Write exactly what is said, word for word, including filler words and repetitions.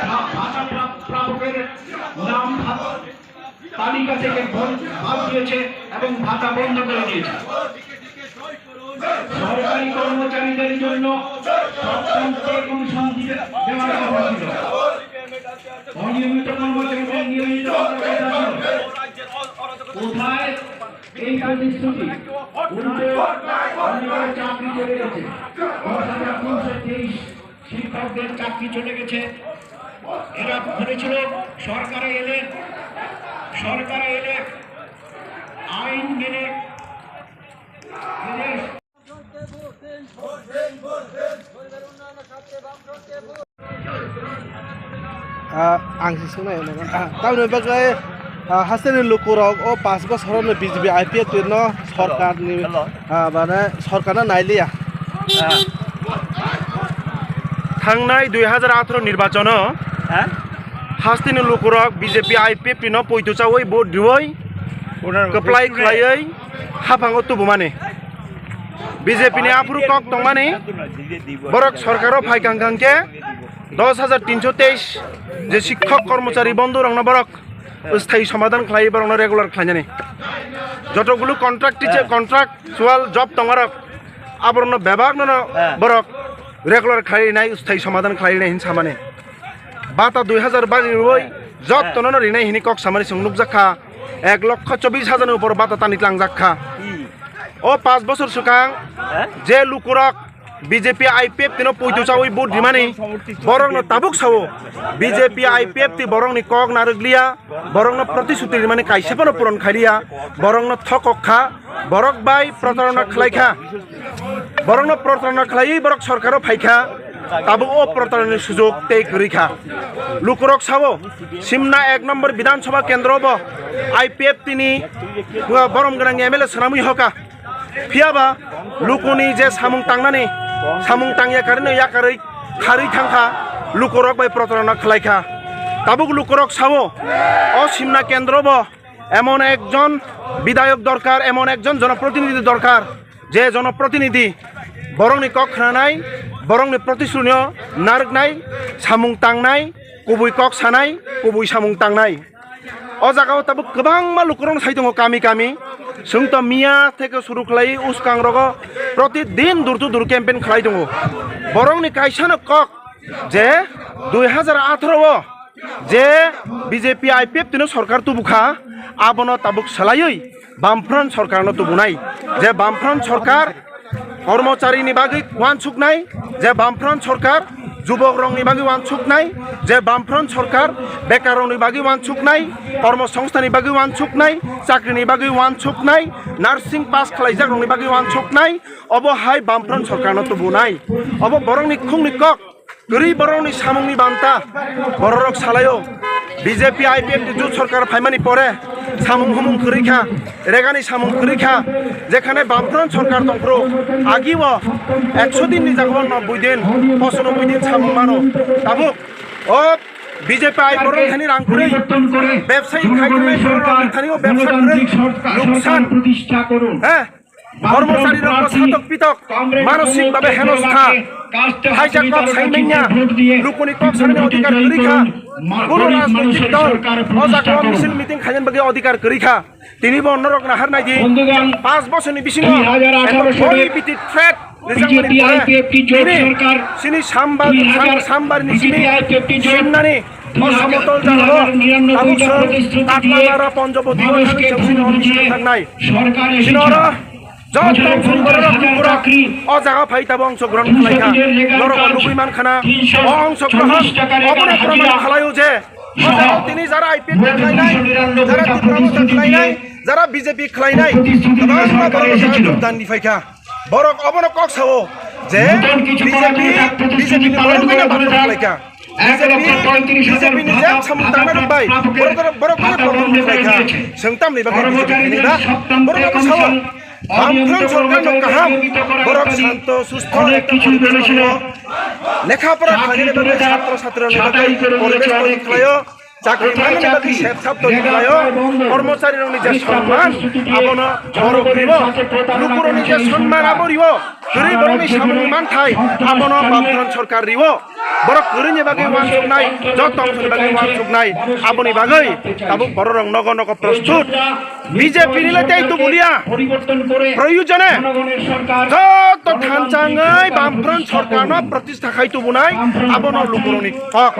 ভাতা প্রাপ-, প্রাপকের নাম ভাতা তালিকা থেকে বন-, বাদ দিয়েছে এবং ভাতা বন্ধ করে দিয়েছে। সরকারি কর্মচারীদের জন্য সপ্তাহান্তে কমিশন দিতে দেওয়ার কথা ছিল। অনিয়মিত কর্মচারীদের নিয়মিত কর্মচারীদের জন্য কোথায় এই প্রতিশ্রুতি? উল্টো অনেকের চাকরি চলে গেছে। দশ হাজার তিনশো তেইশ শিক্ষকদের চাকরি চলে গেছে। এরা বলেছিল সরকারে এলে, সরকারে এলে আইন মেনে বিদেশ Ah, ang se swngnai, ah, tamoni bagwi, ah, hasteni lukurok o panch bosorno B J P I P F no sorkarni, ah, mane sorkarno nailiya. Ah. Thangnai dui hajar atharo nirbachono hasteni lukurok B J P I P F no poito chawi vote riwi kwplai khlaiwi haphango tubumani. B J P ni aphuru kok tongmani, borok sorkaro phai kang kang khe dos hajar tinso teis je sikhok kormochari bondhu rokno borok sthayi somadhan khlai, borokno regular khlainani. Joto gulu contract teacher, contractual job tongarok, aborokno bebak no borok regular khlai nai, sthayi somadhan khlai nai hin samani. Bata dui hajar bari rwi jottono no rinai hini kok samani chwng nukjak kha. Ek lokho chobbish hajar ni upor bata tani tlangjak kha. O panch bosor swkang je lukurok B J P I P F T no poito chawi vote rimani, borokno tabuk sao B J P I P F T borokni kok narwkliya, borokno protisuti rimani kaisa phano puron khailiya, borokno thokok kha, borok bai protarona khlai kha, borokno protarona khlaiwi borok sorkaro phai kha, tabuk o protaronani sujok tei kwrwi kha. Lukurok sao, Simna ek nombor Bidhan Sabha kendro bo I P F T ni borom gwnang M L A swnamwi hoka. Phiya ba lukuni je samung tangnani, samung tangya karino yakarwi kharwi thangkha, lukurok bai protarona khlai kha. Tabuk lukurok sao, o Simna kendro bo emon ekjon bidayok dorkar, emon ekjon jonoprotinidhi dorkar, je jonoprotinidhi borokni kok khnanai, borokni protisrunio narwknai, samung tangnai, kubui kok sanai, kubui samung tangnai. O jagao tabuk kwbangma lukurokno sai tongo kami kami. Chwng to miya theke suru khlai uskang rogo protidin door to door campaign khlai tongo. Borokni kaisano kok je dui hajar atharo o je B J P I P F T no sorkar tubukha, abono tabuk swlaiwi Bamfront sorkarno tubunai. Je Bamfront sorkar kormocharini bagwi uansuknai, je Bamfront sorkar jubokrokni bagwi uansuknai, je Bamfront sorkar bekarrokni bagwi uansuknai, kormosongsthanni bagwi uansuknai, chakrini bagwi uansuknai, nursing pass khlaijakrokni bagwi uansuknai, obo hai Bamfront sorkarno tubunai. Obo borokni khungni kok. Kwrwi borokni samungni banta bororok salaio. B J P I P F T jut sorkar phaimani pore samung humung kwrwi kha, regani samung kwrwi kha, jekhane Bamfront sorkar tongphuru agio ekso din ni jagao nobboi din, pochanobboi din samung mano. Tabuk o B J P I borok thani rang kwrwi, bebsai khai thani borok thani o bebsa kwrwi, luksan. He? Kormochari rokno satok pitok, manosik babe henos kha, haisa kok sai manya, lukuni kok sanani odhikar kwrwi kha, kuno rajnoitik dol o jagao misil meeting khaina bagwi odhikar kwrwi kha. Tini bo norok nahar nai di, panch bosorni bisingo eto koi biti threat rijakmani pore, tini sini sambar, sambarni sini simnani o samotol jagao tabuk chwng Taklamara Ponjoboti o thani chwng sini o misil thangnai. Sini oro Joto chini borok lukurok o jaga phai tabuk ongsogrohon khlai kha. Norok o nugwi man khana. O ongsogrohon obono proman khlaio je o jaga tini jara I P F T khlainai, jara Tipra Motha khlainai, jara B J P khlainai, kwbangma borok o jaga jogdan di phai kha. Borok obono kok sao je B J P, B J P ni borok bai no bathang khlai kha. B J P, B J P ni je samung tangna rok bai borok, borok bai problem khlai kha. Chwng tamni bagwi B J P ni ba borok bai sao. Bamfront sorkar no kaham, borok santo, susto, ekta poribesh o lekha pora khlainani bagwi, chhatro chatrani bagwi poribesh toni khlaio. Chakri manani bagwi sep sap tongwi khlaio, kormocharirokni je sonman, abono borok riwo, lukurokni je sonman abo riwo, kwrwi borokni samungni manthai, abono Bamfront sorkar riwo. Borok kwrwini bagwi uansuknai, joto wngthokni bagwi uansuknai, aboni bagwi tabuk bororok nogo nogo prostut. B J P ni le tei tubuniya. Proyojone joto thanchangwi Bamfront sorkarno protista khai tubunai, abono lukurokni hok.